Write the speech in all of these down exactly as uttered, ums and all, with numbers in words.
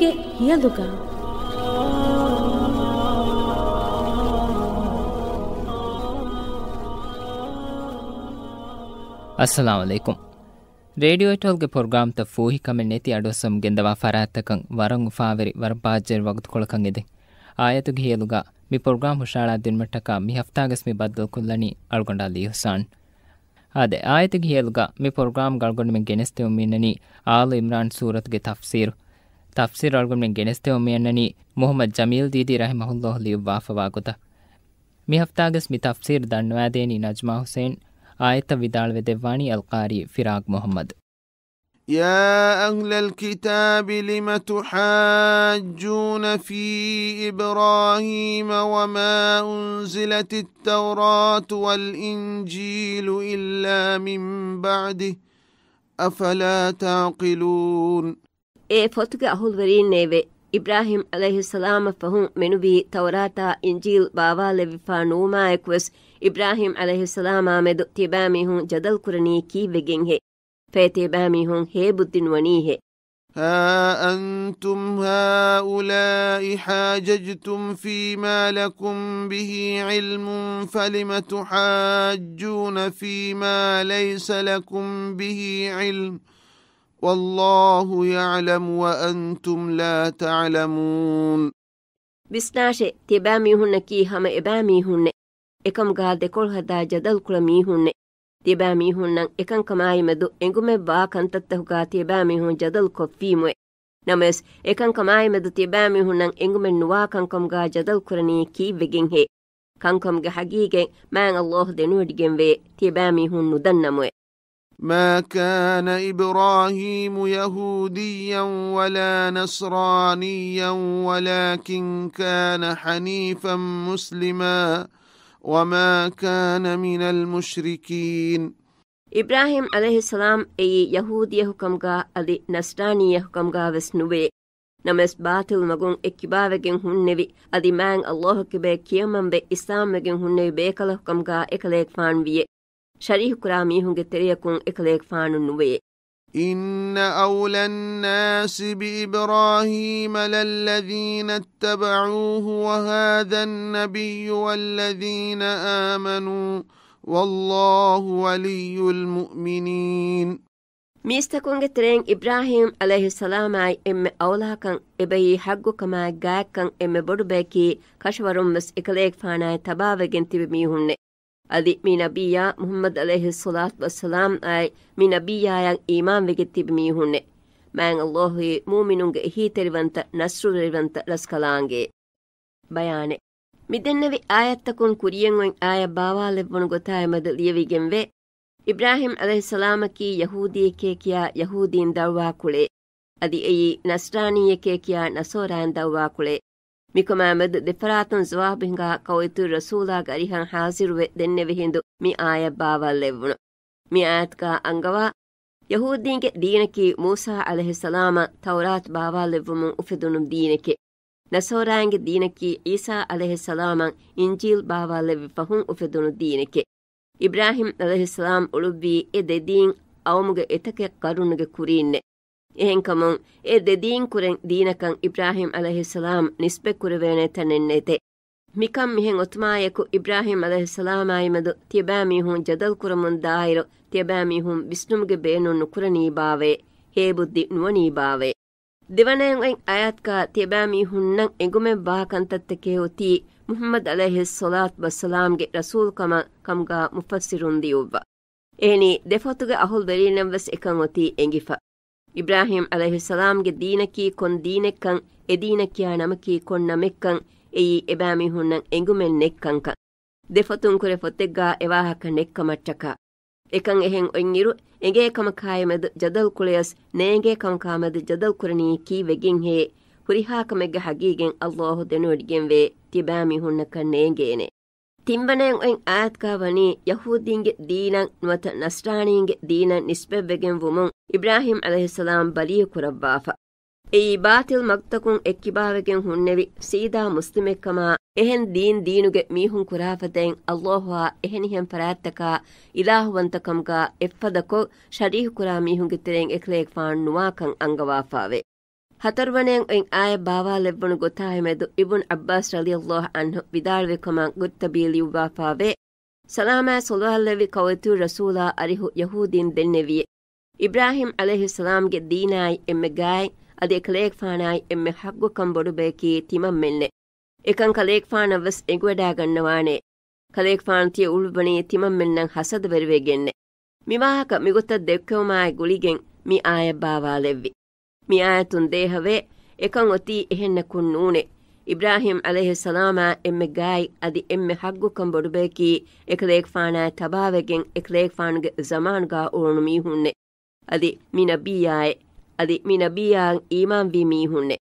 ގެ ހިޔަލުގަ. އައްސަލާމު ޢަލައިކުމް. ރޭޑިއޯ އެޓޯލްގެ ޕްރޮގްރާމްތައް ފޫހިކަމެއް ނެތި އަޑުއައްސަމުން ގެންދަވާ ފަރާތްތަކަށް ވަރަށް އުފާވެރި، ވަރަށް ބާއްޖަވެރި ވަގުތުކޮޅަކަށް އެދެން. އާޔަތުގެ ހިޔަލުގަ މި ޕްރޮގްރާމް ހުށައަޅާ ދިނުމަށްޓަކާ މި ހަފްތާގަސް މި ބައްދަލުކޮށްލަނީ އަޅުގަނޑާ ލީހުސާން. އާދެ، އާޔަތުގެ ހިޔަލުގަ މި ޕްރޮގްރާމް އަޅުގަނޑުމެން ގެނެސްދެމުން މިއަންނަނީ އާލު އިމްރާން ސޫރަތުގެ ތަފްސީރު. ތަފްސީރު އަޅުގަނޑުމެން ގެނެސްދެމުން މިއަންނަނީ މުޙައްމަދު ޖަމީލް ދީދީ ރަޙިމަހުﷲ ލިޔުއްވާފަވާ ގޮތަށް. މި ހަފްތާގަސް މި ތަފްސީރު ދަންނަވާދޭނީ ނަޖްމާ ޙުސައިން. އާޔަތްތައް ވިދާޅުވެދެއްވާނީ އަލްޤާރީ ފިރާގް މުޙައްމަދު. يا أهل الكتاب لم تحاجون في إبراهيم وما أنزلت التوراة والإنجيل إلا من بعده أفلا تعقلون. އޭ ފޮތުގެ އަހުލުވެރީންނޭވެ! އިބްރާހީމް ޢަލައިހިއްސަލާމަށް ފަހުން މެނުވީ ތައުރާތާ އިންޖީލް ބާވާލެއްވިފާ ނުވުމާއެކުވެސް، އިބްރާހީމް ޢަލައިހިއްސަލާމާމެދު ތިބާމީހުން ޖަދަލުކުރަނީ ކީއްވެގެންހޭ؟ ފޭތިބާމީހުން ހޭބުއްދި ނުވަނީހޭ؟ ها أنتم هؤلاء حاججتم فيما لكم به علم فلم تحاجون فيما ليس لكم به علم والله يعلم وأنتم لا تعلمون. ވިސްނާށޭ، ތިބާމީހުންނަކީ ހަމަ އެބާމީހުންނޭ. އެކަމުގާ ދެކޮޅު ހަދާ ޖަދަލުކުޅަ މީހުންނޭ. ތިބާމީހުންނަށް އެކަންކަމާއިމެދު އެނގުމެއްވާ ކަންތައްތަކުގާ ތިބާމީހުން ޖަދަލުކޮށްފީމުވެ. ނަމަވެސް، އެކަންކަމާއިމެދު ތިބާމީހުންނަށް އެނގުމެއްނުވާ ކަންކަމުގާ ޖަދަލުކުރަނީ ކީއްވެގެންހޭ؟ ކަންކަމުގެ ހަގީގަތް މާތް ﷲ ދެނެވޮޑިގެންވޭ، ތިބާމީހުން ނުދަންނަމުވެ. ما كان إبراهيم يهوديا ولا نصرانيا ولكن كان حنيفا مسلما وما كان من المشركين. އިބްރާހީމް ޢަލައިހިއްސަލާމް އެއީ ޔަހޫދީއަކުކަމުގާ އަދި ނަސްރާނީއަކުކަމުގާވެސް ނުވޭ. ނަމަވެސް ބާޠިލް މަގުން އެއްކިބާވެގެން ހުންނެވި، އަދި މާތް ﷲ ކިބައި ކިޔަމަންވެ އިސްލާމްވެގެން ހުންނެވި ބޭކަލަކުކަމުގާ އެކަލޭގެފާނު ވިޔޭ. ޝަރީހުކުރާ މީހުންގެ ތެރެއަކުން އެކަލޭގެފާނު ނުވެޔޭ. إن أولى الناس بإبراهيم للذين اتبعوه وهذا النبي والذين آمنوا والله ولي المؤمنين. މީސްތަކުންގެ ތެރެއިން އިބްރާހީމް ޢަލައިހިއްސަލާމާއި އެންމެ އައުލާކަން، އެބައި ޙައްޤުކަމާއި ގާތްކަން އެންމެ ބޮޑު ބަޔަކީ ކަށަވަރުންވެސް އެކަލޭގެފާނާއި ތަބާވެގެން ތިބި މީހުންނޭ. އަދި މި ނަބިއްޔާ މުޙައްމަދު ޢަލައިހިއްޞަލާތު ވައްސަލާމް އާއި މި ނަބިއްޔާއަށް އީމާންވެގެން ތިބި މީހުންނޭ. މާތް ﷲ އީ މުއުމިނުންގެ އެހީތެރިވަންތަ، ނަޞްރުވެރިވަންތަ ރަސްކަލާނގެ. ބަޔާނެއް. މިދެންނެވި އާޔަތްތަކުން ކުރިޔަށް އޮތް އާޔަތް ބާވާލެއްވުނު ގޮތާއި މެދު ލިޔެވިގެންވޭ. އިބްރާހީމް ޢަލައިހިއްސަލާމަކީ ޔަހޫދީއެކޭ ކިޔާ ޔަހޫދީން ދަޢުވާ ކުޅޭ. އަދި އެއީ ނަޞްރާނީއެކޭ ކިޔާ ނަޞާރާއިން ދަޢުވާ ކުޅޭ. މިކަމާމެދު ދެފަރާތުން ޖަވާބު ހިނގާ ކައުއިތުރު ރަސޫލާގެ އަރިހަށް ޙާޟިރުވެ ދެންނެވި ހިނދު މި އާޔަތް ބާވާލެއްވުނު. މި އާޔަތުގާ އަންގަވާ، ޔަހޫދީންގެ ދީނަކީ މޫސާ ޢަލައިހިއްސަލާމަށް ތައުރާތު ބާވާލެއްވުމުން އުފެދުނު ދީނެކޭ. ނަޞާރާއިންގެ ދީނަކީ ޢީސާ ޢަލައިހިއްސަލާމަށް އިންޖީލް ބާވާލެއްވި ފަހުން އުފެދުނު ދީނެކޭ. އިބްރާހީމް ޢަލައިހިއްސަލާމް އުޅުއްވީ އެ ދެ ދީން ޤައުމުގެ އެތަކެއް ޤަރުނުގެ ކުރީންނެ. އެހެންކަމުން، އެ ދެ ދީން ކުރެން ދީނަކަށް އިބްރާހީމް ޢަލައިހިއްސަލާމް ނިސްބަތް ކުރެވޭނެ ތަނެއް ނެތޭ. މިކަން މިހެން އޮތުމާއެކު، އިބްރާހީމް ޢަލައިހިއްސަލާމާއި މެދު ތިޔަބައިމީހުން ޖަދަލު ކުރަމުން ދާއިރު، ތިޔަބައިމީހުން ވިސްނުމުގެ ބޭނުން ނުކުރަނީ ބާވައޭ؟ ހޭބުއްދި ނުވަނީ ބާވައޭ؟ ދެވަނައަށް އޮތް އާޔަތުގާ ތިޔަބައިމީހުންނަށް އެނގުމެއްވާ ކަންތައްތަކޭ އޮތީ މުޙައްމަދު ޢަލައިހިއްޞަލާތު ވައްސަލާމްގެ ރަސޫލުކަމަށް ކަމުގާ މުފައްސިރުން ލިޔުއްވާ. އެހެނީ، ދެފޮތުގެ އަހުލުވެރީންނަށްވެސް އެކަން އޮތީ އެނގިފަ. އިބްރާހީމް ޢަލައިހިއްސަލާމްގެ ދީނަކީ ކޮން ދީނެއްކަން، އެ ދީނަށް ކިޔާ ނަމަކީ ކޮން ނަމެއްކަން، އެއީ އެބައިމީހުންނަށް އެނގުމެއް ނެތްކަންކަން. ދެފޮތުން ކުރެ ފޮތެއްގާ އެވާހަކަ ނެތްކަމަށްޓަކާ. އެކަން އެހެން އޮތްއިރު، އެނގޭ ކަމަކާއި މެދު ޖަދަލު ކުޅެޔަސް، ނޭނގޭ ކަމަކާ މެދު ޖަދަލު ކުރަނީ ކީއްވެގެންހޭ؟ ހުރިހާ ކަމެއްގެ ހަގީގަތް ﷲ ދެނެވޮޑިގެންވޭ، ތިބާމީހުންނަކަށް ނޭނގޭނެ. ތިންވަނައަށް އޮތް އާޔަތުގާ ވަނީ، ޔަހޫދީންގެ ދީނަށް ނުވަތަ ނަޞްރާނީންގެ ދީނަށް ނިސްބަތްވެގެން ވުމުން އިބްރާހީމް ޢަލައިހިއްސަލާމް ބަލީހަކުރައްވާފަ. އެއީ ބާޠިލް މަގުތަކުން އެއްކިބާވެގެން ހުންނެވި، ސީދާ މުސްލިމެއްކަމާ، އެހެން ދީން ދީނުގެ މީހުން ކުރާ ފަދައިން ﷲއާ އެހެނިހެން ފަރާތްތަކާ އިލާހުވަންތަކަމުގާ އެއްފަދަކޮށް، ޝަރީކުކުރާ މީހުންގެ ތެރެއިން އެކަލޭގެފާނު ނުވާކަން އަންގަވާފައެވެ. ހަތަރުވަނައިން އޮތް އާޔަތް ބާވާލެއްވުނު ގޮތާއިމެދު އިބްނު ޢައްބާސް ރަޟިޔަﷲ ޢަންހު ވިދާޅުވި ކަމަށް ޤުރްޠުބީ ލިޔުއްވާފާވޭ، ސަލާމާއި ޞަލަވާތްލެއްވި ކައުއިތުރު ރަސޫލާ އަރިހު ޔަހޫދީން ދެންނެވިއޭ. އިބްރާހީމް ޢަލައިހިއްސަލާމްގެ ދީނާއި އެންމެ ގާތް އަދި އެކަލޭގެފާނާއި އެންމެ ޙައްޤުކަން ބޮޑުބަޔަކީ ތިމަންމެންނޭ. އެކަން ކަލޭގެފާނަށް ވެސް އެނގިވަޑާގަންނަވާނޭ. ކަލޭގެފާނު ތިޔަ އުޅުއްވަނީ ތިމަންމެންނަށް ހަސަދަވެރިވެގެންނޭ. މިވާހަކަ މިގޮތަށް ދެއްކެވުމާއި ގުޅިގެން މި އާޔަތް ބާވާލެއްވި. މި އާޔަތުން ދޭހަވޭ، އެކަން އޮތީ އެހެންނަކުން ނޫނޭ. އިބްރާހީމް ޢަލައިހިއްސަލާމާ އެންމެ ގާތް އަދި އެންމެ ޙައްޤުކަން ބޮޑުބަޔަކީ އެކަލޭގެފާނާއި ތަބާވެގެން އެކަލޭގެފާނުގެ ޒަމާނުގާ އުޅުނު މީހުންނޭ. އަދި މި ނަބިއްޔާއޭ. އަދި މި ނަބިއްޔާއަށް އީމާންވީ މީހުންނޭ.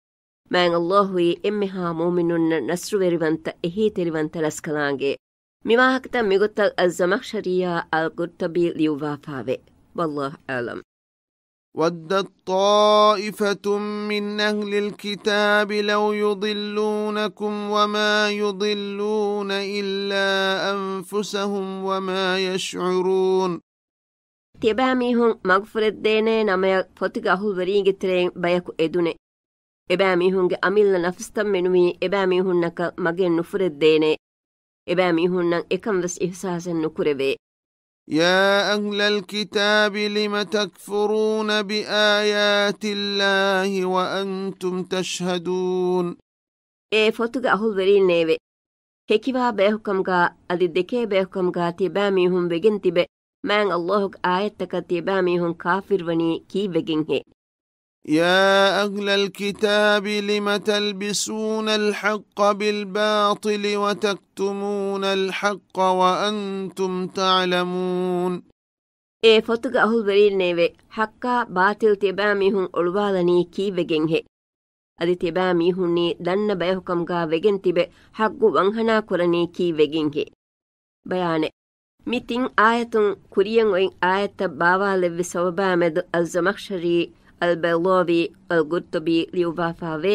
މާތް ﷲ އެންމެހާ މުއުމިނުންނަށް ނަޞްރުވެރިވަންތަ އެހީތެރިވަންތަ ރަސްކަލާނގެ. މިވާހަކަތައް މިގޮތަށް އައްޒަމަޚްޝަރީއާ އަލްޤުރްޠުބީ ލިޔުއްވާފާވޭ. ވައްލާހު އަޢުލަމް. وَدَّت طَّائِفَةٌ مِّنْ أَهْلِ الْكِتَابِ لَوْ يُضِلُّونَكُمْ وَمَا يُضِلُّونَ إِلَّا أَنفُسَهُمْ وَمَا يَشْعُرُونَ. ތިޔަބައިމީހުން މަގުފުރެއްދޭނޭ ނަމަޔަށް ފޮތުގެ އަހުލުވެރީންގެ ތެރެއިން ބަޔަކު އެދުނޭ. އެބައިމީހުންގެ އަމިއްލަ ނަފުސްތައް މެނުވީ އެބައިމީހުންނަކަށް މަގެއް ނުފުރެއްދޭނޭ. އެބައިމީހުންނަށް އެކަން ވެސް އިޙްސާސެއް ނުކުރެވޭ. يَا أَهْلَ الْكِتَابِ لِمَ تَكْفُرُونَ بِآيَاتِ اللَّهِ وَأَنْتُمْ تَشْهَدُونَ. އޭ ފޮތުގެ އަހުލުވެރީންނޭވެ! ހެކިވާ ބަޔަކުކަމުގާ އަދި ދެކޭ ބަޔަކުކަމުގާ ތިޔަބައިމީހުން ވެގެން ތިބެ، މާތް ﷲގެ އާޔަތްތަކަށް ތިޔަބައިމީހުން ކާފިރުވަނީ ކީއްވެގެންހޭ؟ يَا أَهْلَ الْكِتَابِ لِمَ تَلْبِسُونَ الْحَقَّ بِالْبَاطِلِ وَتَكْتُمُونَ الْحَقَّ وَأَنْتُمْ تَعْلَمُونَ. އޭ ފޮތުގެ އަހުލުވެރީންނޭވެ! ޙައްޤާ ބާޠިލް ތިޔަބައިމީހުން އޮޅުވާލަނީ ކީއްވެގެންހޭ؟ އަދި ތިޔަބައިމީހުންނީ ދަންނަ ބަޔަކުކަމުގާ ވެގެން ތިބެ ޙައްޤު ވަންހަނާ ކުރަނީ ކީއްވެގެންހޭ؟ ބަޔާނެއް. މި ތިން އާޔަތުން ކުރިޔަށް އޮތް އާޔަތްތައް ބާވާލެއްވި ސަބަބާމެދު އަލްޒަމަޚްޝަރީ، އަލްބައިޟާވީ، އަލްޤުރްޠުބީ ލިޔުއްވާފާވޭ.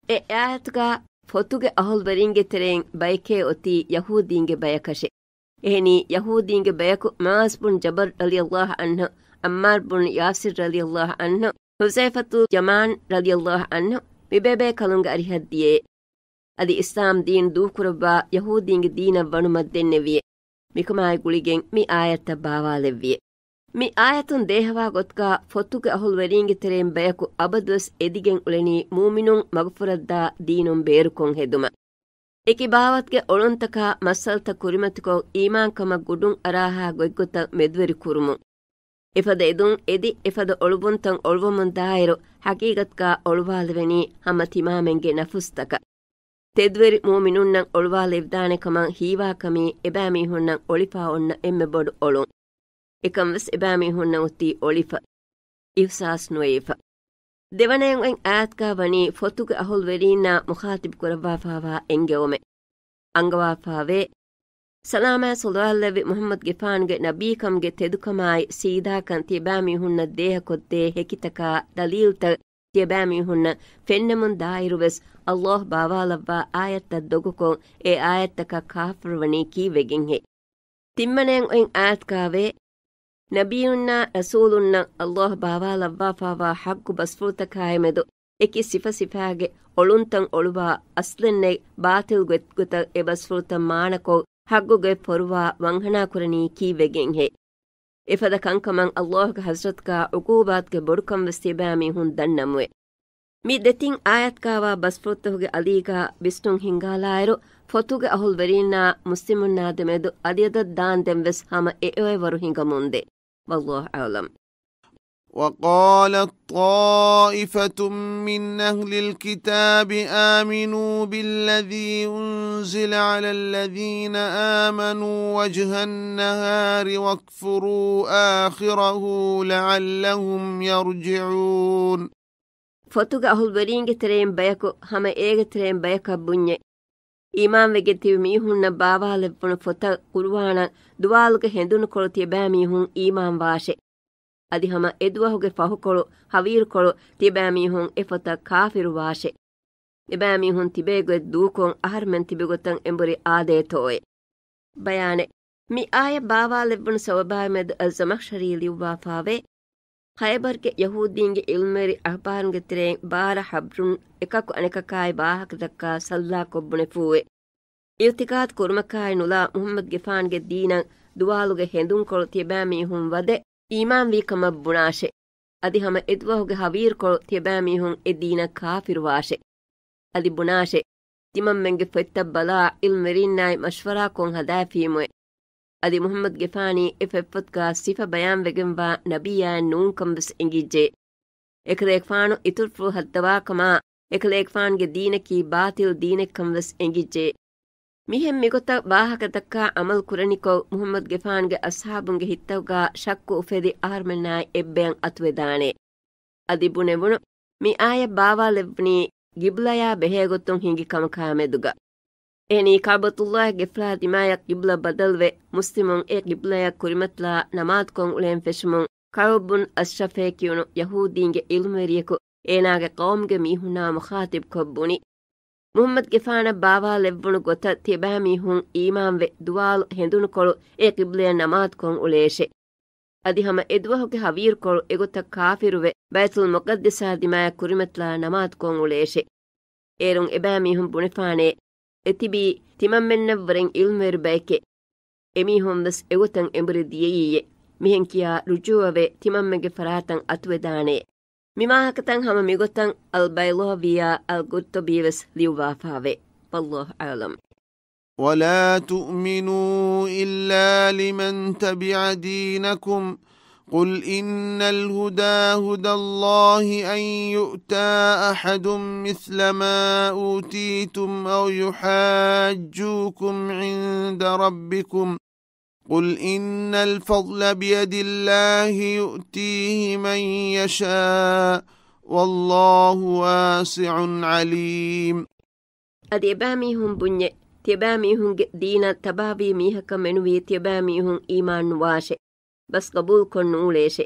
އެ އާޔަތުގާ ފޮތުގެ އަހުލުވެރީންގެ ތެރެއިން ބަޔެކޭ އޮތީ ޔަހޫދީންގެ ބަޔަކަށެ. އެހެނީ، ޔަހޫދީންގެ ބަޔަކު މުޢާޛް ބުން ޖަބަލް ރަޟިޔަﷲ ޢަންހު، ޢައްމާރު ބުން ޔާސިރު ރަޟިޔަﷲ ޢަންހު، ޙުޛައިފަތު ޔަމާން ރަޟިޔަﷲ ޢަންހު މިބޭބޭކަލުންގެ އަރިހަށް ދިޔައޭ. އަދި އިސްލާމް ދީން ދޫކުރައްވާ ޔަހޫދީންގެ ދީނަށް ވަނުމަށް ދެންނެވިއޭ. މިކަމާއި ގުޅިގެން މި އާޔަތްތައް ބާވާލެއްވިއޭ. މި އާޔަތުން ދޭހަވާ ގޮތުގާ ފޮތުގެ އަހުލުވެރީންގެ ތެރެއިން ބަޔަކު އަބަދުވެސް އެދިގެން އުޅެނީ މުއުމިނުން މަގުފުރައްދާ ދީނުން ބޭރުކޮށް ހެދުމަށް. އެކި ބާވަތުގެ އޮޅުންތަކާ މައްސަލަތައް ކުރިމަތިކޮށް، އީމާންކަމަށް ގުޑުން އަރާހާ ގޮތްގޮތަށް މެދުވެރި ކުރުމުން. އެފަދަ އެދުން އެދި، އެފަދަ އޮޅުވުންތައް އޮޅުވަމުން ދާއިރު، ޙަޤީޤަތުގާ އޮޅުވާލެވެނީ ހަމަ ތިމާމެންގެ ނަފުސްތަކަށް. ތެދުވެރި މުއުމިނުންނަށް އޮޅުވާލެވިދާނެ ކަމަށް ހީވާ ކަމީ، އެބައިމީހުންނަށް އޮޅިފާ އޮންނަ އެންމެ ބޮޑު އޮޅުން. އެކަން ވެސް އެބައިމީހުންނަށް އޮތީ އޮޅިފަ، އިޙްސާސް ނުވެވިފަ. ދެވަނައިން އޮތް އާޔަތުގާ ވަނީ ފޮތުގެ އަހުލުވެރީންނާ މުޚާޠިބު ކުރައްވާފާވާ އެންގެވުމެއް. އަންގަވާފާވޭ، ސަލާމާއި ޞަލަވާތްލެއްވި މުޙައްމަދުގެފާނުގެ ނަބީކަމުގެ ތެދުކަމާއި ސީދާކަން ތިޔަބައިމީހުންނަށް ދޭހަކޮށްދޭ ހެކިތަކާ ދަލީލުތައް ތިޔަބައިމީހުންނަށް ފެންނަމުން ދާއިރުވެސް، ﷲ ބާވާލައްވާ އާޔަތްތައް ދޮގުކޮށް، އެ އާޔަތްތަކަށް ކާފަރުވަނީ ކީއްވެގެންހޭ؟ ތިންވަނައިން އޮތް އާޔަތުގާވޭ، ނަބިއްޔުންނާ ރަސޫލުންނަށް ﷲ ބާވާލައްވާފާވާ ޙައްޤު ބަސްފުޅުތަކާއިމެދު އެކި ސިފަސިފައިގެ އޮޅުންތައް އޮޅުވާ އަސްލެއްނެތް ބާޠިލް ގޮތްގޮތަށް އެ ބަސްފުޅުތައް މާނަކޮށް، ޙައްޤުގެ ފޮރުވާ ވަންހަނާކުރަނީ ކީއްވެގެންހޭ؟ އެފަދަ ކަންކަމަށް ﷲގެ ޙަޟްރަތުގާ ޢުޤޫބާތުގެ ބޮޑުކަން ވެސް ތިޔަބައިމީހުން ދަންނަމުވޭ. މި ދެތިން އާޔަތުގާވާ ބަސްފުޅުތަކުގެ އަލީގާ ވިސްނުން ހިންގާލާއިރު، ފޮތުގެ އަހުލުވެރީންނާ މުސްލިމުންނާ ދެމެދު އަލިއަދަށް ދާންދެން ވެސް ހަމަ އެއޮއެވަރު ހިނގަމުންދޭ. ވައްލާހު އަޢުލަމް. وَقَالَت طَّائِفَةٌ مِّنْ أَهْلِ الْكِتَابِ آمِنُوا بِالَّذِي أُنْزِلَ عَلَى الَّذِينَ آمَنُوا وَجْهَ النَّهَارِ وَاكْفُرُوا آخِرَهُ لَعَلَّهُمْ يَرْجِعُونَ. ފޮތުގެ އަހުލުވެރީންގެ ތެރެއިން ބަޔަކު ހަމަ އޭގެ ތެރެއިން ބަޔަކަށް ބުންޏޭ، އީމާންވެގެން ތިބި މީހުންނަށް ބާވާލެއްވުނު ފޮތަށް، ޤުރުއާނަށް، ދުވާލުގެ ހެނދުނުކޮޅު ތިޔަބައިމީހުން އީމާންވާށޭ. އަދި ހަމަ އެދުވަހުގެ ފަހުކޮޅު، ހަވީރުކޮޅު ތިޔަބައިމީހުން އެ ފޮތަށް ކާފިރުވާށޭ. އެބައިމީހުން ތިބޭގޮތް ދޫކޮށް، އަހަރުމެން ތިބިގޮތަށް އެނބުރި އާދޭތޯއޭ. ބަޔާނެއް. މި އާޔަތް ބާވާލެއްވުނު ސަބަބާއިމެދު އައްޒަމަޚްޝަރީ ލިޔުއްވާފާވޭ، ޚައިބަރުގެ ޔަހޫދީންގެ ޢިލްމުވެރި އަޚްބާރުންގެ ތެރެއިން ބާރަ ޙަބްރުން އެކަކު އަނެކަކާއި ވާހަކަދައްކާ ސައްލާކޮށް ބުނެފޫވެ. އިޢުތިޤާދު ކުރުމަކާއި ނުލާ މުޙައްމަދުގެފާނުގެ ދީނަށް ދުވާލުގެ ހެނދުންކޮޅު ތިޔަބައިމީހުން ވަދެ އީމާންވީ ކަމަށް ބުނާށޭ. އަދި ހަމަ އެދުވަހުގެ ހަވީރުކޮޅު ތިޔަބައިމީހުން އެ ދީނަށް ކާފިރުވާށޭ. އަދި ބުނާށޭ، ތިމަންމެންގެ ފޮތްތައް ބަލާ ޢިލްމުވެރީންނާއި މަޝްވަރާކޮށް ހަދާފީމުއޭ. އަދި މުޙައްމަދުގެފާނީ އެ ފޮތްފޮތުގާ ސިފަ ބަޔާންވެގެންވާ ނަބިއްޔާއެއް ނޫންކަން ވެސް އެނގިއްޖެ. އެކަލޭގެފާނު އިތުރުފުޅު ހައްދަވާކަމާ، އެކަލޭގެފާނުގެ ދީނަކީ ބާޠިލު ދީނެއްކަން ވެސް އެނގިއްޖެ. މިހެން މިގޮތަށް ވާހަކަދައްކާ ޢަމަލު ކުރަނިކޮށް، މުޙައްމަދުގެފާނުގެ އަޞްޙާބުންގެ ހިތްތަކުގާ ޝައްކު އުފެދި އަހަރުމެންނާއި އެއްބަޔަށް އަތުވެދާނެ. އަދި ބުނެވުނު، މި އާޔަތް ބާވާލެއްވުނީ ގިބްލަޔާ ބެހޭގޮތުން ހިނގި ކަމަކާމެދުގަ. އެހެނީ ކަޢުބަތުﷲ ގެފުޅާ ދިމާޔަށް ޤިބްލަ ބަދަލުވެ، މުސްލިމުން އެ ޤިބްލަޔަށް ކުރިމަތިލާ ނަމާދުކޮށް އުޅޭން ފެށުމުން، ކަޢުބު ބުން އަޝްރަފޭ ކިޔުނު ޔަހޫދީންގެ ޢިލްމުވެރިޔަކު އޭނާގެ ޤައުމުގެ މީހުންނާ މުޚާޠިބުކޮށް ބުނި، މުޙައްމަދުގެފާނަށް ބާވާލެއްވުނު ގޮތަށް ތިޔަބައިމީހުން އީމާންވެ، ދުވާލު ހެނދުނުކޮޅު އެ ޤިބްލަޔަށް ނަމާދުކޮށް އުޅޭށޭ. އަދި ހަމަ އެދުވަހުގެ ހަވީރުކޮޅު އެގޮތަށް ކާފިރުވެ، ބައިތުލް މުޤައްދިސާ ދިމާޔަށް ކުރިމަތިލާ ނަމާދުކޮށް އުޅޭށޭ. އޭރުން އެބައިމީހުން ބުނެފާނޭ، އެތިބީ ތިމަންމެންނަށްވުރެން ޢިލްމުވެރި ބައެކޭ. އެމީހުން ވެސް އެގޮތަށް އެނބުރި ދިޔައީއޭ. މިހެން ކިޔާ ރުޖޫޢަވެ، ތިމަންމެންގެ ފަރާތަށް އަތުވެދާނޭ. މި ވާހަކަތައް ހަމަ މިގޮތަށް އަލްބައިޟާވީއާ އަލްޤުރްޠުބީ ވެސް ލިޔުއްވާފާވޭ. ވައްލާހު އަޢުލަމް. ولا تؤمنوا إلا لمن تبع دينكم، قل إن الهدى هدى الله أن يؤتى أحد مثل ما أوتيتم أو يحاجوكم عند ربكم، قل إن الفضل بيد الله يؤتيه من يشاء، والله واسع عليم. އަދި އެބައިމީހުން ބުންޏޭ، ތިޔަބައިމީހުންގެ ދީނަށް ތަބާވީ މީހަކަށް މެނުވީ ތިޔަބައިމީހުން އީމާން ނުވާށޭ. ބަސް ޤަބޫލުކޮށް ނޫޅޭށޭ.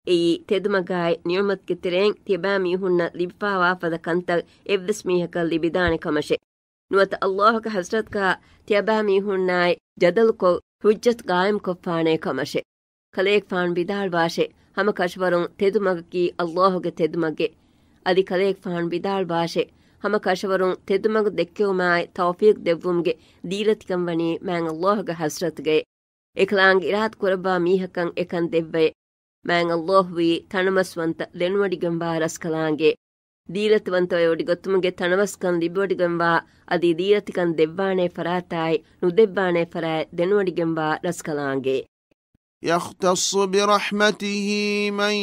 އެއީ ތެދުމަގާއި ނިޢުމަތުގެ ތެރެއިން ތިޔަބައިމީހުންނަށް ލިބިފާވާފަދަ ކަންތައް އެއްވެސް މީހަކަށް ލިބިދާނެ ކަމަށޭ. ނުވަތަ ﷲ ގެ ޙަޟްރަތުގާ ތިޔަބައިމީހުންނާއި ޖަދަލުކޮށް ޙުއްޖަތު ޤާއިމްކޮށްފާނޭ ކަމަށޭ. ކަލޭގެފާނު ވިދާޅުވާށޭ، ހަމަކަށަވަރުން ތެދުމަގަކީ ﷲ ގެ ތެދުމަގެއް. އަދި ކަލޭގެފާނު ވިދާޅުވާށޭ، ހަމަކަށަވަރުން ތެދުމަގު ދެއްކެވުމާއި ތައުފީޤު ދެއްވުމުގެ ދީލަތިކަން ވަނީ މާތް ﷲ ގެ ޙަޟްރަތުގައޭ. އެކަލާނގެ އިރާދަ ކުރައްވާ މީހަކަށް އެކަން ދެއްވައޭ. މާތް ﷲ ވީ ތަނަވަސްވަންތަ ދެނެވޮޑިގެންވާ ރަސްކަލާނގެ. ދީލަތިވަންތަވެވޮޑިގަތުމުގެ ތަނަވަސްކަން ލިބިވޮޑިގެންވާ، އަދި ދީލަތިކަން ދެއްވާނޭ ފަރާތާއި ނުދެއްވާނޭ ފަރާތް ދެނެވޮޑިގެންވާ ރަސްކަލާނގެ. يختص برحمته من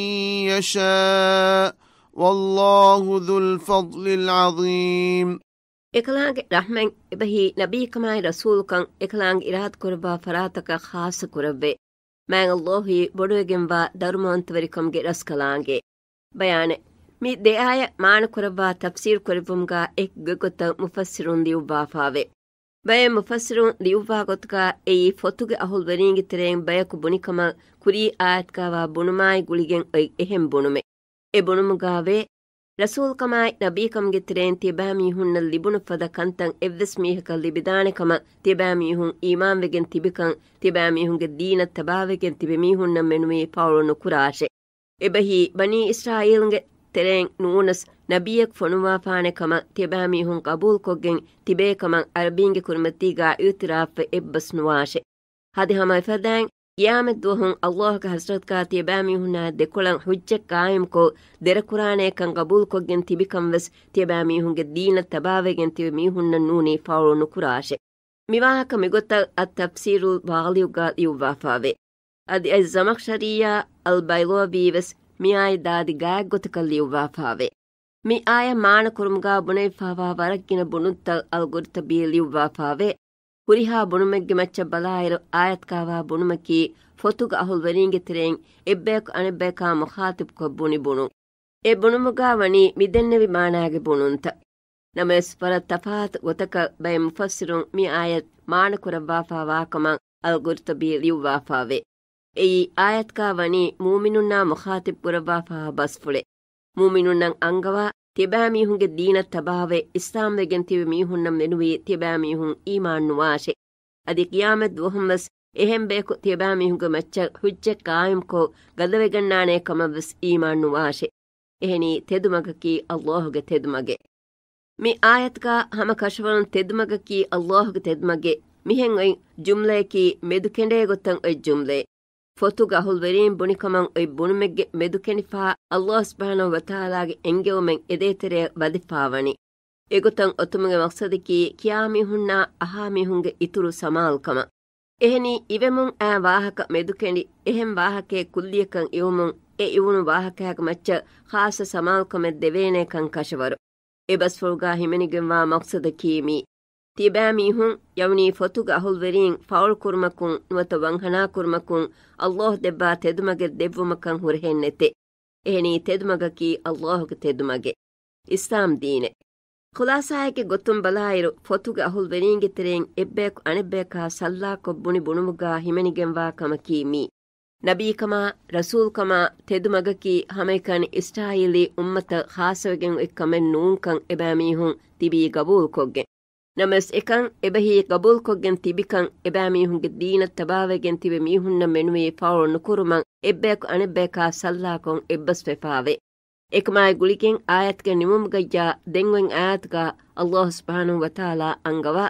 يشاء، والله ذو الفضل العظيم. އެކަލާނގެ ރަޙްމަތް އެބަހީ ނަބީކަމާއި ރަސޫލުކަން އެކަލާނގެ އިރާދަ ކުރައްވާ ފަރާތަކަށް ޚާއްޞަ ކުރައްވޭ. މާތް ﷲ ވީ ބޮޑުވެގެންވާ ދަރުމަވަންތަވެރިކަމުގެ ރަސްކަލާނގެ. ބަޔާނެއް. މި ދެ އާޔަތް މާނަ ކުރައްވާ ތަފްސީރު ކުރެއްވުމުގާ އެކި ގޮތްގޮތަށް މުފައްސިރުން ލިޔުއްވާފާވޭ. ބައެއް މުފައްސިރުން ލިޔުއްވާ ގޮތުގާ އެއީ ފޮތުގެ އަހުލުވެރީންގެ ތެރެއިން ބަޔަކު ބުނިކަމަށް ކުރީ އާޔަތުގާވާ ބުނުމާއި ގުޅިގެން އޮތް އެހެން ބުނުމެއް. އެ ބުނުމުގާވޭ، ރަސޫލުކަމާއި ނަބީކަމުގެ ތެރެއިން ތިޔަބައިމީހުންނަށް ލިބުނު ފަދަ ކަންތައް އެއްވެސް މީހަކަށް ލިބިދާނެ ކަމަށް ތިޔަބައިމީހުން އީމާންވެގެން ތިބިކަން ތިޔަބައިމީހުންގެ ދީނަށް ތަބާވެގެން ތިބި މީހުންނަށް މެނުވީ ފާޅު ނުކުރާށޭ. އެބަހީ ބަނީ އިސްރާއީލުގެ ތެރެއިން ނޫނަސް ނަބިއްޔަކު ފޮނުވާފާނެ ކަމަށް ތިޔަބައިމީހުން ޤަބޫލުކޮށްގެން ތިބޭ ކަމަށް ޢަރަބީންގެ ކުރިމަތީގާ އިޢުތިރާފްވެ އެއްބަސް ނުވާށޭ. އަދި ހަމަ އެފަދައިން ޤިޔާމަތް ދުވަހުން ﷲ ގެ ޙަޟްރަތުގާ ތިޔަބައިމީހުންނާ ދެކޮޅަށް ޙުއްޖަތް ޤާއިމްކޮށް، ދެރަކުރާނޭކަން ޤަބޫލުކޮށްގެން ތިބިކަން ވެސް ތިޔަބައިމީހުންގެ ދީނަށް ތަބާވެގެން ތިބި މީހުންނަށް ނޫނީ ފާޅު ނުކުރާށޭ. މިވާހަކަ މިގޮތަށް އައްތަފްސީރުލް ވާލީއުގާ ލިޔުއްވާފާވޭ. އަދި އައްޒަމަޚްޝަރީއާ އަލްބައިޟާވީ ވެސް މިއާއި ދާދި ގާތްގޮތަކަށް ލިޔުއްވާފާވޭ. މި އާޔަ މާނަ ކުރުމުގާ ބުނެވިފާވާ ވަރަށްގިނަ ބުނުންތައް އަލްޤުރްޠުބީ ލިޔުއްވާފާވޭ. ހުރިހާ ބުނުމެއްގެ މައްޗަށް ބަލާއިރު، އާޔަތުގާވާ ބުނުމަކީ ފޮތުގެ އަހުލުވެރީންގެ ތެރެއިން އެއްބަޔަކު އަނެއްބަޔަކާ މުޚާޠިބުކޮށް ބުނި ބުނުން. އެ ބުނުމުގާ ވަނީ މިދެންނެވި މާނާގެ ބުނުންތައް. ނަމަވެސް ވަރަށް ތަފާތު ގޮތަކަށް ބައެއް މުފައްސިރުން މި އާޔަތް މާނަ ކުރައްވާފާވާ ކަމަށް އަލްޤުރްޠުބީ ލިޔުއްވާފާވޭ. އެއީ އާޔަތުގާ ވަނީ މުއުމިނުންނާ މުޚާޠިބު ކުރައްވާފާވާ ބަސްފުޅެއް. މުއުމިނުންނަށް އަންގަވާ، ތިޔަބައިމީހުންގެ ދީނަށް ތަބާވެ، އިސްލާމްވެގެން ތިބި މީހުންނަށް މެނުވީ ތިޔަބައިމީހުން އީމާން ނުވާށޭ. އަދި ޤިޔާމަތް ދުވަހުން ވެސް އެހެން ބަޔަކު ތިޔަބައިމީހުންގެ މައްޗަށް ހުއްޖަތް ޤާއިމްކޮށް ގަދަވެގަންނާނޭ ކަމަށްވެސް އީމާން ނުވާށޭ. އެހެނީ ތެދުމަގަކީ ﷲ ގެ ތެދުމަގެއް. މި އާޔަތުގަ ހަމަ ކަށަވަރުން ތެދުމަގަކީ ﷲ ގެ ތެދުމަގެއް. މިހެން އޮތް ޖުމްލަޔަކީ މެދުކެނޑޭ ގޮތަށް އޮތް ޖުމްލައެއް. ފޮތުގެ އަހުލުވެރީން ބުނިކަމަށް އޮތް ބުނުމެއްގެ މެދުކެނޑިފަ ﷲ ސުބްޙާނަހޫ ވަތަޢާލާގެ އެންގެވުމެއް އެދޭތެރެއަށް ވަދެފާވަނީ. އެގޮތަށް އޮތުމުގެ މަޤްޞަދަކީ ކިޔާމީހުންނާ އަހާމީހުންގެ އިތުރު ސަމާލުކަމަށް. އެހެނީ އިވެމުން އައި ވާހަކަ މެދުކެނޑި އެހެން ވާހަކައެއް ކުއްލިއަކަށް އިވުމުން އެ އިވުނު ވާހަކައިގެ މައްޗަށް ޚާއްޞަ ސަމާލުކަމެއް ދެވޭނޭކަން ކަށަވަރު. އެބަސްފުޅުގަ ހިމެނިގެންވާ މަޤްޞަދަކީ މީ. ތިބާމީހުން ޔަޢުނީ ފޮތުގެ އަހުލުވެރީން ފައުޅުކުރުމަކުން ނުވަތަ ވަންހަނާކުރުމަކުން ﷲ ދެއްވާ ތެދުމަގެއް ދެއްވުމަކަށް ހުރެހެއް ނެތޭ. އެހެނީ ތެދުމަގަކީ ﷲ ގެ ތެދުމަގެއް. އިސްލާމް ދީނެއް. ޚުލާޞާއެއްގެ ގޮތުން ބަލާއިރު، ފޮތުގެ އަހުލުވެރީންގެ ތެރެއިން އެއްބަޔަކު އަނެއްބަޔަކާ ސައްލާކޮށް ބުނި ބުނުމުގަ ހިމެނިގެންވާ ކަމަކީ މީ. ނަބީކަމާ، ރަސޫލްކަމާ، ތެދުމަގަކީ ހަމައެކަނި އިސްރާއީލީ އުއްމަތަށް ޚާއްޞަވެގެން އޮތް ކަމެއް ނޫންކަން އެބައިމީހުން ތިބީ ގަބޫލުކޮށްގެން. ނަމަވެސް އެކަން އެބަހީ ގަބޫލުކޮށްގެން ތިބިކަން އެބައިމީހުންގެ ދީނަށް ތަބާވެގެން ތިބި މީހުންނަށް މެނުވީ ފައުޅު ނުކުރުމަށް އެއްބަޔަކު އަނެއްބަޔަކާ ސައްލާކޮށް އެއްބަސްވެފާވޭ. އެކަމާއި ގުޅިގެން އާޔަތުގެ ނިމުމުގައްޔާ ދެން އޮތް އާޔަތުގަ ﷲ ސުބްޙާނަހޫ ވަތަޢާލާ އަންގަވާ،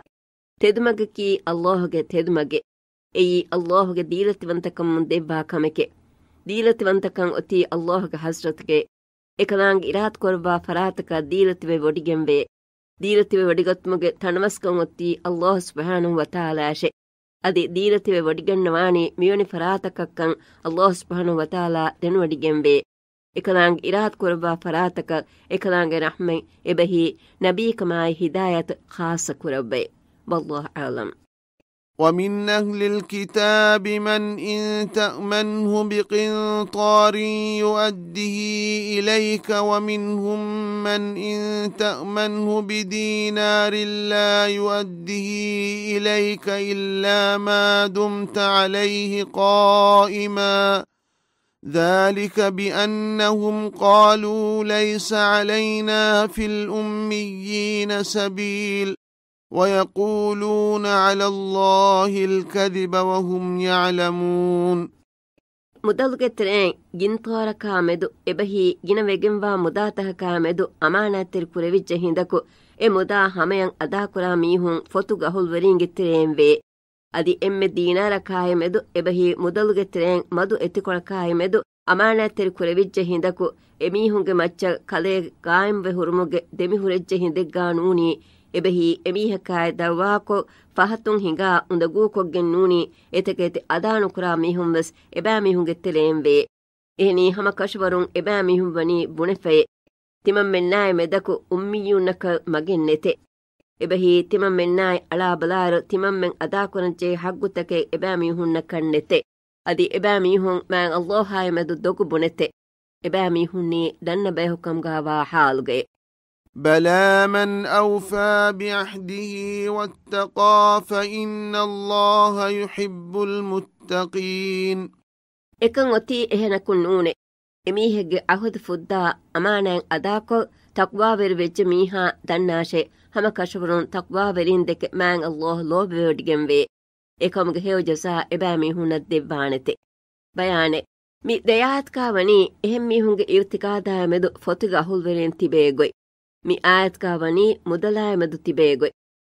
ތެދުމަގަކީ ﷲ ގެ ތެދުމަގެއް. އެއީ ﷲ ގެ ދީލަތިވަންތަކަމުން ދެއްވާ ކަމެކެ. ދީލަތިވަންތަކަން އޮތީ ﷲ ގެ ޙަޟްރަތުގެ. އެކަލާނގެ އިރާދަކުރައްވާ ފަރާތަކަށް ދީލަތިވެ ވޮޑިގެންވޭ. ދީލަތިވެ ވޮޑިގަތުމުގެ ތަނަވަސްކަން އޮތީ ﷲ ސުބްޙާނަހޫ ވަތަޢާލާއަށެ. އަދި ދީލަތިވެ ވޮޑިގަންނަވާނީ މިވެނި ފަރާތަކަށްކަން ﷲ ސުބްޙާނަހޫ ވަތަޢާލާ ދެނެވޮޑިގެންވޭ. އެކަލާނގެ އިރާދަކުރައްވާ ފަރާތަކަށް އެކަލާނގެ ރަޙްމަތް އެބަހީ ނަބީކަމާއި ހިދާޔަތު ޚާއްޞަ ކުރައްވައި. ވައްލާހު އަޢްލަމް. ومن أهل الكتاب من إن تأمنه بقنطار يؤده إليك ومنهم من إن تأمنه بدينار لا يؤده إليك إلا ما دمت عليه قائما ذلك بأنهم قالوا ليس علينا في الأميين سبيل ويقولون على الله الكذب وهم يعلمون. މުދަލުގެ ތެރެއިން ގިންތާރަކާ މެދު އެބަހީ ގިނަ ވެގެންވާ މުދާތަކަކާ މެދު އަމާނާތްތެރި ކުރެވިއްޖެ ހިނދަކު، އެ މުދާ ހަމަޔަށް އަދާކުރާ މީހުން ފޮތުގެ އަހުލުވެރީންގެ ތެރެއިން ވޭ. އަދި އެންމެ ދީނާރަކާއި މެދު އެބަހީ މުދަލުގެ ތެރެއިން މަދު އެތިކޮޅަކާއި މެދު އަމާނާތްތެރި ކުރެވިއްޖެ ހިނދަކު، އެމީހުންގެ މައްޗަށް ކަލޭ ގާއިމްވެ ހުރުމުގެ ދެމިހުރެއްޖެ ހިނދެއްގާ ނޫނީ، އެބަހީ އެމީހަކާއި ދައުވާކޮށް ފަހަތުން ހިނގާ އުނދަގޫކޮށްގެން ނޫނީ، އެތަކެތި އަދާނުކުރާ މީހުންވެސް އެބައިމީހުންގެ ތެރެއިން ވޭ. އެހެނީ ހަމަ ކަށަވަރުން އެބައިމީހުން ވަނީ ބުނެފައޭ. ތިމަންމެންނާއި މެދަކު އުއްމިއްޔޫންނަކަށް މަގެއް ނެތޭ. އެބަހީ ތިމަންމެންނާއި އަޅާބަލާއިރު ތިމަންމެން އަދާކުރަންޖެހޭ ޙައްޤުތަކެއް އެބައިމީހުންނަކަށް ނެތޭ. އަދި އެބައިމީހުން މާތް ﷲ އާއި މެދު ދޮގު ބުނެތޭ. އެބައިމީހުންނީ ދަންނަ ބަޔަކުކަމުގާވާ ޙާލުގައޭ. بلى من أوفى بعهده واتقى فإن الله يحب المتقين. އެކަން އޮތީ އެހެނަކުން ނޫނޭ. އެމީހެއްގެ އަހުދު ފުއްދާ އަމާނާތް އަދާކޮށް، ތަޤްވާވެރި ވެއްޖެ މީހާ ދަންނާށޭ، ހަމަ ކަށަވަރުން ތަޤްވާވެރީންދެކެ މާތް ﷲ ލޯބިވެވޮޑިގެންވޭ. އެކަމުގެ ހެޔޮ ޖަޒާ އެބައިމީހުންނަށް ދެއްވާނެތެ. ބަޔާނެއް. މި ދެއާޔަތުގާ ވަނީ އެހެންމީހުންގެ އިޢުތިޤާދާއި މެދު ފޮތުގެ އަހުލުވެރިން ތިބޭ ގޮތް. މި އާޔަތުގާ ވަނީ މުދަލާއި މެދު ތިބޭ ގޮތް.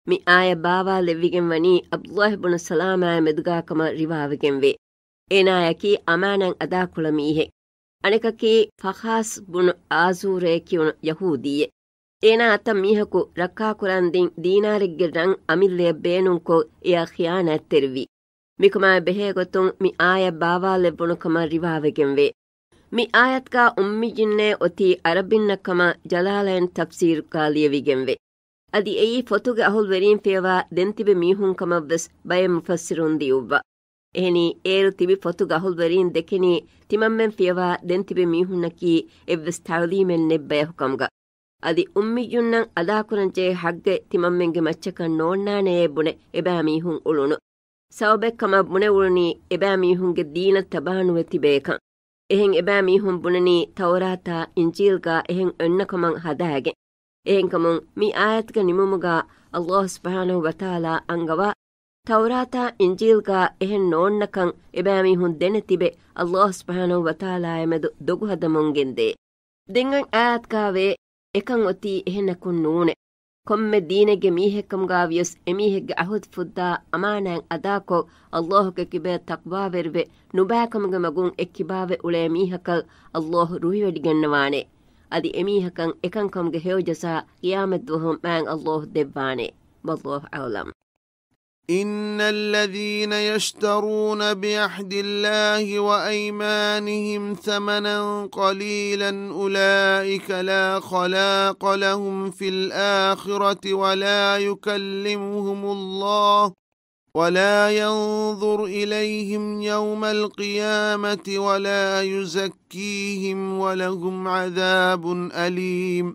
މި އާޔަތް ބާވާލެއްވިގެން ވަނީ ޢަބްދުﷲ ބުނު ސަލާމާއި މެދުގާ ކަމަށް ރިވާވެގެންވޭ. އޭނާޔަކީ އަމާނާތް އަދާކުޅަ މީހެއް. އަނެކަކީ ފަޚާސް ބުނު އާޒޫރޭ ކިޔުނު ޔަހޫދީއެއް. އޭނާ އަތަށް މީހަކު ރައްކާކުރަން ދިން ދީނާރެއްގެ ރަން އަމިއްލަޔަށް ބޭނުންކޮށް، އެއަށް ޚިޔާނާތްތެރިވި. މިކަމާއި ބެހޭގޮތުން މި އާޔަތް ބާވާލެއްވުނު ކަމަށް ރިވާވެގެންވޭ. މި އާޔަތުގާ އުއްމިއްޔުންނޭ އޮތީ ޢަރަބިންނަށް ކަމަށް ޖަލާލައިން ތަފްސީރުގާ ލިޔެވިގެންވޭ. އަދި އެއީ ފޮތުގެ އަހުލުވެރީން ފިޔަވާ ދެން ތިބި މީހުން ކަމަށްވެސް ބައެއް މުފައްސިރުން ލިޔުއްވާ. އެހެނީ، އޭރު ތިބި ފޮތުގެ އަހުލުވެރީން ދެކެނީ، ތިމަންމެން ފިޔަވާ ދެން ތިބި މީހުންނަކީ އެއްވެސް ތަޢުލީމެއް ނެތް ބަޔަކު ކަމުގަ. އަދި އުއްމިއްޔުންނަށް އަދާކުރަންޖެހޭ ޙައްޤެއް ތިމަންމެންގެ މައްޗަކަށް ނޯންނާނެޔޭ ބުނެ އެބައިމީހުން އުޅުނު. ސަބަބެއް ކަމަށް ބުނެ އުޅުނީ އެބައިމީހުންގެ ދީނަށް ތަބާނުވެ ތިބޭކަން. އެހެން އެބައިމީހުން ބުނަނީ ތައުރާތާ އިންޖީލްގާ އެހެން އޮންނަކަމަށް ހަދާގެން. އެހެންކަމުން މި އާޔަތުގެ ނިމުމުގާ ﷲ ސުބްޙާނަހޫ ވަތަޢާލާ އަންގަވާ، ތައުރާތާ އިންޖީލްގާ އެހެން ނޯންނަކަން އެބައިމީހުން ދެނެ ތިބެ، ﷲ ސުބްޙާނަހޫ ވަތަޢާލާއާ މެދު ދޮގު ހަދަމުން ގެންދޭ. ދެން އައި އާޔަތުގާވޭ، އެކަން އޮތީ އެހެނަކުން ނޫނޭ. ކޮންމެ ދީނެއްގެ މީހެއްކަމުގާ ވިޔަސް އެމީހެއްގެ އަހުދު ފުއްދާ އަމާނާތް އަދާކޮށް، ﷲ ގެ ކިބަޔަށް ތަޤްވާވެރިވެ، ނުބައިކަމުގެ މަގުން އެއްކިބާވެ އުޅޭ މީހަކަށް ﷲ ރުހިވެޑިގަންނަވާނެ. އަދި އެމީހަކަށް އެކަންކަމުގެ ހެޔޮ ޖަޒާ ޤިޔާމަތްދުވަހު މާތް ﷲ ދެއްވާނެ. ވައްލާހު އަޢުލަމް. إن الذين يشترون بعهد الله وأيمانهم ثمنا قليلا أولئك لا خلاق لهم في الآخرة ولا يكلمهم الله ولا ينظر إليهم يوم القيامة ولا يزكيهم ولهم عذاب أليم.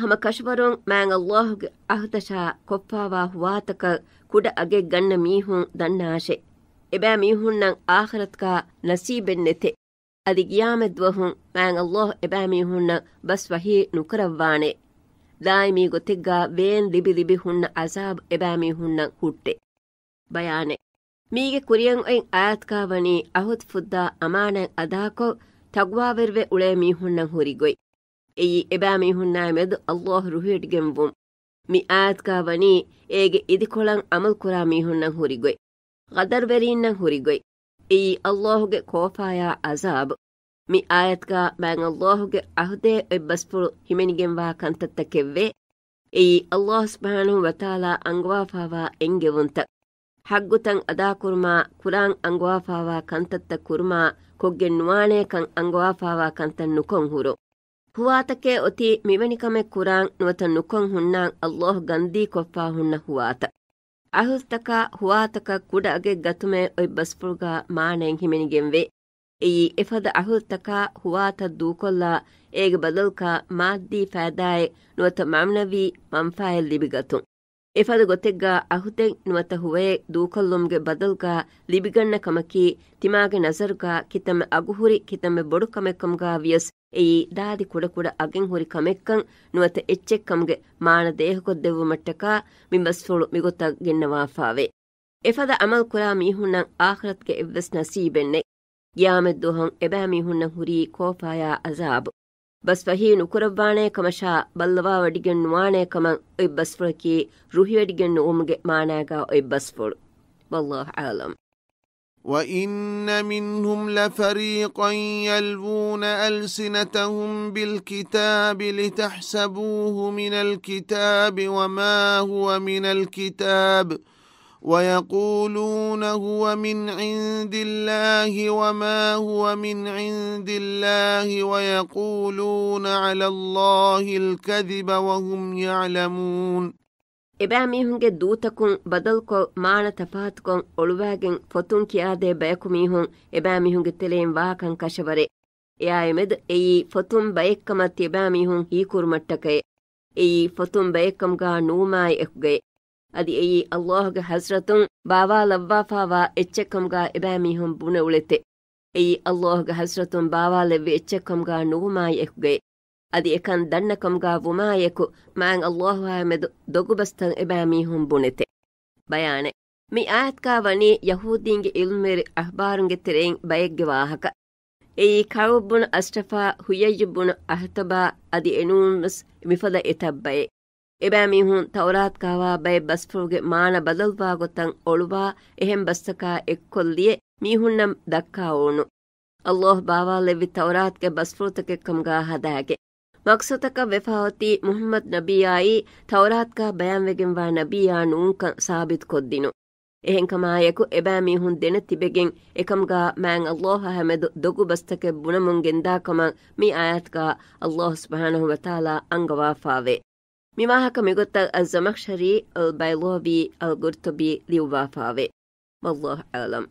ހަމަ ކަށަވަރުން މާތް ﷲ ގެ އަހުދަށާ ކޮށްފާވާ ހުވާތަކަށް ކުޑަ އަގެއް ގަންނަ މީހުން ދަންނާށޭ. އެބައިމީހުންނަށް އާޚިރަތުގާ ނަސީބެއް ނެތޭ. އަދި ޤިޔާމަތްދުވަހު މާތް ﷲ އެބައިމީހުންނަށް ބަސް ވަޙީ ނުކުރައްވާނެ. ދާއިމީ ގޮތެއްގާ ވޭން ލިބި ލިބި ހުންނަ ޢަޒާބު އެބައިމީހުންނަށް ހުއްޓޭ. ބަޔާނެއް. މީގެ ކުރިއަށް އޮތް އާޔަތުގާ ވަނީ އަހުދު ފުއްދާ އަމާނާތް އަދާކޮށް، ތަޤްވާވެރިވެ އުޅޭ މީހުންނަށް ހުރި ގޮތް. އެއީ އެބައިމީހުންނާ މެދު ﷲ ރުހިވެޑިގެންވުން. މި އާޔަތުގާ ވަނީ އޭގެ އިދިކޮޅަށް ޢަމަލުކުރާ މީހުންނަށް ހުރި ގޮތް. ޤަދަރުވެރީންނަށް ހުރި ގޮތް. އެއީ ﷲ ގެ ކޯފާޔާ ޢަޒާބު. މި އާޔަތުގާ މާތް ﷲ ގެ އަހުދޭ އޮތް ބަސްފުޅު ހިމެނިގެންވާ ކަންތައްތަކެއްވޭ. އެއީ ﷲ ސުބްޙާނަހޫ ވަތަޢާލާ އަންގަވާފާވާ އެންގެވުންތައް. ޙައްޤުތައް އަދާކުރުމާ، ކުރާން އަންގަވާފާވާ ކަންތައްތައް ކުރުމާ، ކޮށްގެން ނުވާނޭކަން އަންގަވާފާވާ ކަންތައް ނުކޮށް ހުރުން. ހުވާތަކެއް އޮތީ މިވެނި ކަމެއް ކުރާން ނުވަތަ ނުކޮށް ހުންނާން ﷲ ގަންދީ ކޮށްފާ ހުންނަ ހުވާތައް. އަހުދުތަކާ ހުވާތަކަށް ކުޑަ އަގެއް ގަތުމޭ އޮތް ބަސްފުޅުގާ މާނައެއް ހިމެނިގެންވޭ. އެއީ އެފަދަ އަހުދުތަކާ ހުވާތައް ދޫކޮށްލާ، އޭގެ ބަދަލުގާ މާއްދީ ފައިދާއެއް ނުވަތަ މަޢުނަވީ މަންފާއެއް ލިބިގަތުން. އެފަދަ ގޮތެއްގާ އަހުދެއް ނުވަތަ ހުވައެއް ދޫކޮށްލުމުގެ ބަދަލުގާ ލިބިގަންނަ ކަމަކީ، ތިމާގެ ނަޒަރުގާ ކިތަންމެ އަގުހުރި، ކިތަންމެ ބޮޑު ކަމެއްކަމުގާ ވިޔަސް، އެއީ ދާދި ކުޑަކުޑަ އަގެއް ހުރި ކަމެއްކަން ނުވަތަ އެއްޗެއްކަމުގެ މާނަ ދޭހަކޮށްދެއްވުމަށްޓަކާ މި ބަސްފުޅު މިގޮތަށް ގެންނަވާފާވޭ. އެފަދަ ޢަމަލު ކުރާ މީހުންނަށް އާޚިރަތުގެ އެއްވެސް ނަސީބެއް ނެތް. ޤިޔާމަތްދުވަހު އެބައިމީހުންނަށް ހުރީ ކޯފާޔާ ޢަޒާބު. ބަސް ވަޙީ ނުކުރައްވާނޭ ކަމަށާ ބައްލަވާވޮޑިގެން ނުވާނޭ ކަމަށް އޮތް ބަސްފުޅަކީ ރުހިވެޑިގެން ނުވުމުގެ މާނާގާ އޮތް ބަސްފުޅު. ވައްލާހު އަޢުލަމް. وَإِنَّ مِنْهُمْ لَفَرِيقًا يَلْوُونَ أَلْسِنَتَهُمْ بِالْكِتَابِ لِتَحْسَبُوهُ مِنَ الْكِتَابِ وَمَا هُوَ مِنَ الْكِتَابِ وَيَقُولُونَ هُوَ مِنْ عِنْدِ اللَّهِ وَمَا هُوَ مِنْ عِنْدِ اللَّهِ وَيَقُولُونَ عَلَى اللَّهِ الْكَذِبَ وَهُمْ يَعْلَمُونَ. އެބައިމީހުންގެ ދޫތަކުން ބަދަލުކޮށް، މާނަ ތަފާތުކޮށް އޮޅުވާގެން ފޮތުން ކިޔާދޭ ބަޔަކު މީހުން އެބައިމީހުންގެ ތެރެއިން ވާކަން ކަށަވަރޭ. އެއާއިމެދު އެއީ ފޮތުން ބައެއްކަމަށް ތިޔަބައިމީހުން ހީކުރުމަށްޓަކައޭ. އެއީ ފޮތުން ބައެއްކަމުގާ ނުވުމާއި އެކުގައޭ. އަދި އެއީ ﷲ ގެ ޙަޟްރަތުން ބާވާލައްވާފާވާ އެއްޗެއްކަމުގާ އެބައިމީހުން ބުނެ އުޅެތެ. އެއީ ﷲ ގެ ޙަޟްރަތުން ބާވާލެއްވި އެއްޗެއްކަމުގާ ނުވުމާއި އެކުގައޭ. އަދި އެކަން ދަންނަކަމުގާ ވުމާއެކު، މާތް ﷲއާއި މެދު ދޮގުބަސްތައް އެބައިމީހުން ބުނެތެ. ބަޔާނެއް. މި އާޔަތުގާ ވަނީ ޔަހޫދީންގެ ޢިލްމުވެރި އަޙްބާރުންގެ ތެރެއިން ބައެއްގެ ވާހަކަ. އެއީ ކަޢުބު ބުނު އަޝްރަފާ، ޙުޔައްޔު ބުނު އަޚްޠަބާ އަދި އެނޫންވެސް މިފަދަ އެތައް ބައެއް. އެބައިމީހުން ތައުރާތުގާވާ ބައެއް ބަސްފުޅުގެ މާނަ ބަދަލުވާ ގޮތަށް އޮޅުވާ، އެހެން ބަސްތަކާ އެއްކޮށްލިޔެ މީހުންނަށް ދައްކާ އޮނު. ﷲ ބާވާލެއްވި ތައުރާތުގެ ބަސްފުޅުތަކެއްކަމުގާ ހަދާގެ. މަޤްޞަދަކަށް ވެފާއޮތީ މުޙައްމަދު ނަބިއްޔާއީ ތައުރާތުގާ ބަޔާންވެގެންވާ ނަބިއްޔާ ނޫންކަން ސާބިތުކޮށްދިނުން. އެހެންކަމާއެކު، އެބައިމީހުން ދެނެތިބެގެން އެކަމުގާ މާތް ﷲއާ މެދު ދޮގު ބަސްތަކެއް ބުނަމުން ގެންދާކަމަށް މި އާޔަތުގާ ﷲ ސުބްޙާނަހޫ ވަތަޢާލާ އަންގަވާފާވޭ. މި ވާހަކަ މިގޮތަށް އައްޒަމަޚްޝަރީ، އަލްބައިޟާވީ، އަލްގުރްޠުބީ ލިޔުއްވާފާވޭ. ވައްލާހު އަޢްލަމް.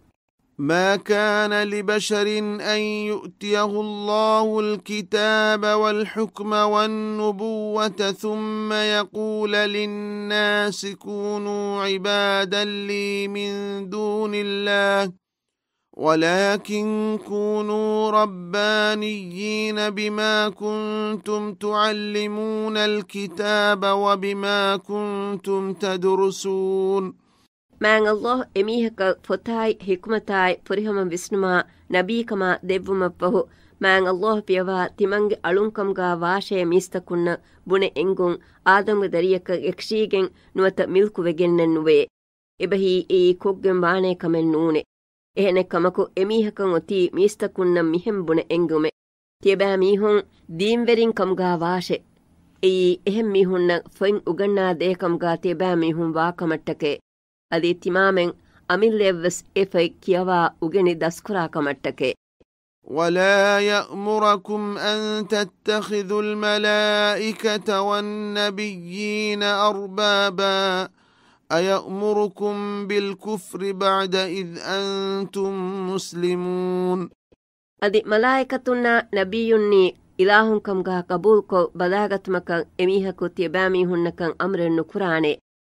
ما كان لبشر أن يؤتيه الله الكتاب والحكم والنبوة ثم يقول للناس كونوا عبادا لي من دون الله ولكن كونوا ربانيين بما كنتم تعلمون الكتاب وبما كنتم تدرسون. މާތް ﷲ އެމީހަކަށް ފޮތާއި ޙިކުމަތާއި ފުރިހަމަ ވިސްނުމާ ނަބީކަމާ ދެއްވުމަށްފަހު، މާތް ﷲ ފިޔަވާ ތިމަންގެ އަޅުންކަމުގާ ވާށޭ މީސްތަކުންނަށް ބުނެ އެނގުން، އާދަމްގެ ދަރިޔަކަށް އެކަށީގެން ނުވަތަ މިލްކުވެގެންނެއް ނުވޭ. އެބަހީ އެއީ ކޮށްގެން ވާނޭ ކަމެއް ނޫނޭ. އެހެނެއް ކަމަކު، އެމީހަކަށް އޮތީ މީސްތަކުންނަށް މިހެން ބުނެ އެންގުމެއް. ތިޔަބައިމީހުން ދީންވެރިން ކަމުގާ ވާށޭ. އެއީ އެހެން މީހުންނަށް ފޮތް އުގަންނާ ދޭ ކަމުގާ ތިޔަބައިމީހުން ވާ ކަމަށްޓަކައި. އަދި ތިމާމެން އަމިއްލަޔަށްވެސް އެ ފޮތް ކިޔަވާ އުގެނި ދަސްކުރާ ކަމަށްޓަކައި. ولا يأمركم أن تتخذوا الملائكة والنبيين أربابا أيأمركم بالكفر بعد إذ أنتم مسلمون. އަދި މަލާއިކަތުންނާ ނަބިއްޔުންނީ އިލާހުންކަމުގާ ގަބޫލުކޮށް ބަލާގަތުމަކަށް އެމީހަކު ތިޔަބައިމީހުންނަކަށް އަމުރެއް ނުކުރާނެ.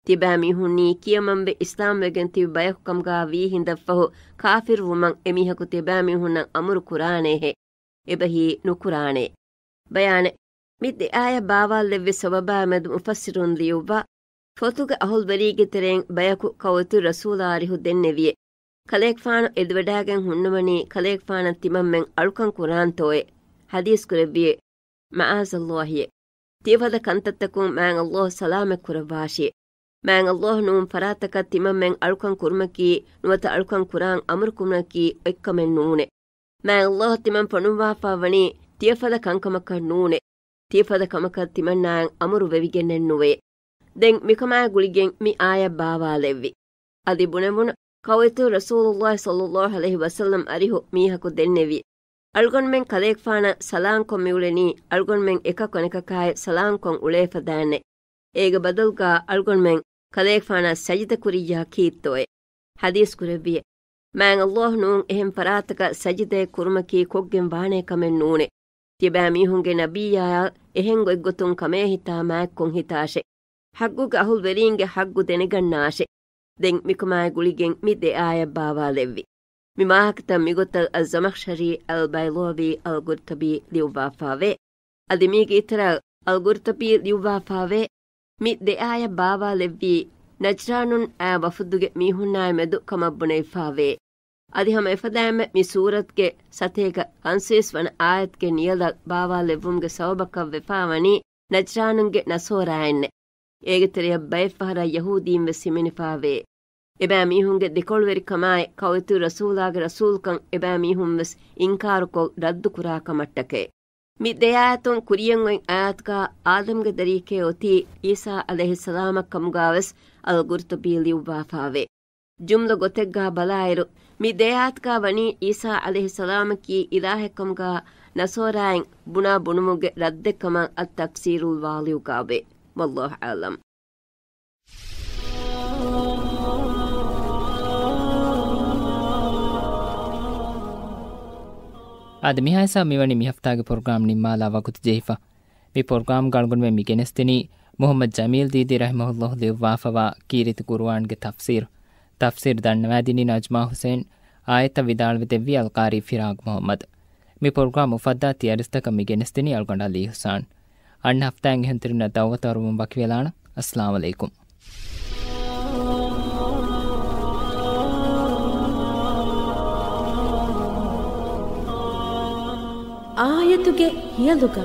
ތިޔަބައިމީހުންނީ ކިޔަމަންވެ އިސްލާމްވެގެން ތިބި ބަޔަކު ކަމުގާ ވީހިނދަށްފަހު ކާފިރުވުމަށް އެމީހަކު ތިޔަބައިމީހުންނަށް އަމުރު ކުރާނޭހޭ. އެބަހީ ނުކުރާނެ. ބަޔާނެއް. މި ދެ އާޔަތް ބާވާލެއްވި ސަބަބާ މެދު މުފައްސިރުން ލިޔުއްވާ، ފޮތުގެ އަހުލުވެރީގެ ތެރެއިން ބަޔަކު ކައުއިތުރު ރަސޫލާ އަރިހު ދެންނެވިއޭ. ކަލޭގެފާނު އެދިވަޑާގެން ހުންނަވަނީ ކަލޭގެފާނަށް ތިމަންމެން އަޅުކަން ކުރާންތޯއޭ؟ ޙަދީޘް ކުރެއްވިއޭ، މަޢާޒައްލާހިއޭ. ތިޔަފަދަ ކަންތައްތަކުން މާތް ﷲ ސަލާމަތް ކުރައްވާށިއޭ. މާތް ﷲ ނޫން ފަރާތަކަށް ތިމަންމެން އަޅުކަން ކުރުމަކީ ނުވަތަ އަޅުކަން ކުރާން އަމުރު ކުރުމަކީ އޮތްކަމެއް ނޫނޭ. މާތް ﷲ ތިމަން ފޮނުއްވާފާ ވަނީ ތިޔަފަދަ ކަންކަމަކަށް ނޫނޭ. ތިޔަފަދަ ކަމަކަށް ތިމަންނާއަށް އަމުރު ވެވިގެންނެއް ނުވޭ. ދެން މިކަމާއި ގުޅިގެން މި އާޔަތް ބާވާލެއްވި. އަދި ބުނެވުނު، ކައުއިތުރު ރަސޫލުﷲ ޞައްލައްލާހު ޢަލައިހި ވަސައްލަމް އަރިހު މީހަކު ދެންނެވި. އަޅުގަނޑުމެން ކަލޭގެފާނަށް ސަލާންކޮށް މިއުޅެނީ އަޅުގަނޑުމެން އެކަކު އަނެކަކާއި ސަލާންކޮށް އުޅޭ ފަދައިންނޭ. އޭގެ ބަދަލުގާ އަޅުގަނޑުމެން ކަލޭގެފާނަށް ސަޖިދަ ކުރިއްޔާ ކީއްތޯއޭ؟ ޙަދީޘް ކުރެއްވިއޭ، މާތް ﷲ ނޫން އެހެން ފަރާތަކަށް ސަޖިދައެއް ކުރުމަކީ ކޮށްގެން ވާނޭ ކަމެއް ނޫނޭ. ތިޔަބައިމީހުންގެ ނަބިއްޔާއަށް އެހެން ގޮތްގޮތުން ކަމޭހިތާ މާތްކޮށް ހިތާށޭ. ޙައްޤުގެ އަހުލުވެރީންގެ ޙައްޤު ދެނެގަންނާށޭ. ދެން މިކަމާއި ގުޅިގެން މި ދެ އާޔަތް ބާވާލެއްވި. މި ވާހަކަތައް މިގޮތަށް އަލްޒަމަޚްޝަރީ، އަލްބައިޟާވީ، އަލްޤުރްޠުބީ ލިޔުއްވާފާވޭ. އަދި މީގެ އިތުރަށް އަލްޤުރްޠުބީ ލިޔުއްވާފާވޭ. މި ދެ އާޔަތް ބާވާލެއްވީ، ނަޖްރާނުން އާ ވަފުދުގެ މީހުންނާއި މެދު ކަމަށް ބުނެފާވޭ. އަދި ހަމަ އެފަދައިންމެ މި ސޫރަތުގެ ސަތޭކަ ފަންސަވީސް ވަނަ އާޔަތުގެ ނިޔަލަށް ބާވާލެއްވުމުގެ ސަބަބަކަށް ވެފާވަނީ، ނަޖްރާނުންގެ ނަޞާރާއިންނޭ. އޭގެ ތެރެޔަށް ބައެއްފަހަރަށް ޔަހޫދީން ވެސް ހިމެނިފާވޭ. އެބައިމީހުންގެ ދެކޮޅުވެރިކަމާއި، ކައުއިތުރު ރަސޫލާގެ ރަސޫލުކަން އެބައިމީހުން ވެސް އިންކާރުކޮށް ރައްދުކުރާ ކަމަށްޓަކައި. މި ދެ އާޔަތުން ކުރިޔަށް އޮތް އާޔަތުގާ އާދަމްގެ ދަރިއެކޭ އޮތީ އީސާ ޢަލައިހިއްސަލާމަށް ކަމުގާވެސް އަލްޤުރްޠުބީ ލިޔުއްވާފާވޭ. ޖުމްލަ ގޮތެއްގާ ބަލާއިރު، މި ދެ އާޔަތުގާ ވަނީ އީސާ ޢަލައިހިއްސަލާމަކީ އިލާހެއްކަމުގާ ނަޞާރާއިން ބުނާ ބުނުމުގެ ރައްދެއްކަމަށް އައްތަފްސީރުލް ވާޟިޙުގާވޭ. ވައްލާހު އަޢްލަމް. އާދެ، މިހާހިސާބަށް މިވަނީ މިހަފްތާގެ ޕްރޮގްރާމް ނިންމާލާ ވަގުތު ޖެހިފަ. މި ޕްރޮގްރާމްގަ އަޅުގަނޑުމެން މި ގެނެސްދިނީ މުޙައްމަދު ޖަމީލް ދީދީ ރަޙިމަހުﷲ ލިޔުއްވާފަވާ ކީރިތި ޤުރުއާންގެ ތަފްސީރު. ތަފްސީރު ދަންނަވައިދިނީ ނަޖްމާ ޙުސައިން، އާޔަތްތައް ވިދާޅުވެދެއްވީ އަލްޤާރީ ފިރާގް މުޙައްމަދު. މި ޕްރޮގްރާމް އުފައްދާ ތިޔަރިސްތަކަށް މި ގެނެސްދިނީ އަޅުގަނޑު ޢަލީ ޙުސާން. އަންނަ ހަފްތާއިން އެހުންތިރިންނަށް ދަޢުވަތު އަރުވުން ވަކިވެލާނަން. އައްސަލާމު ޢަލައިކުމް. އާޔަތުގެ ހިޔަލުގަ.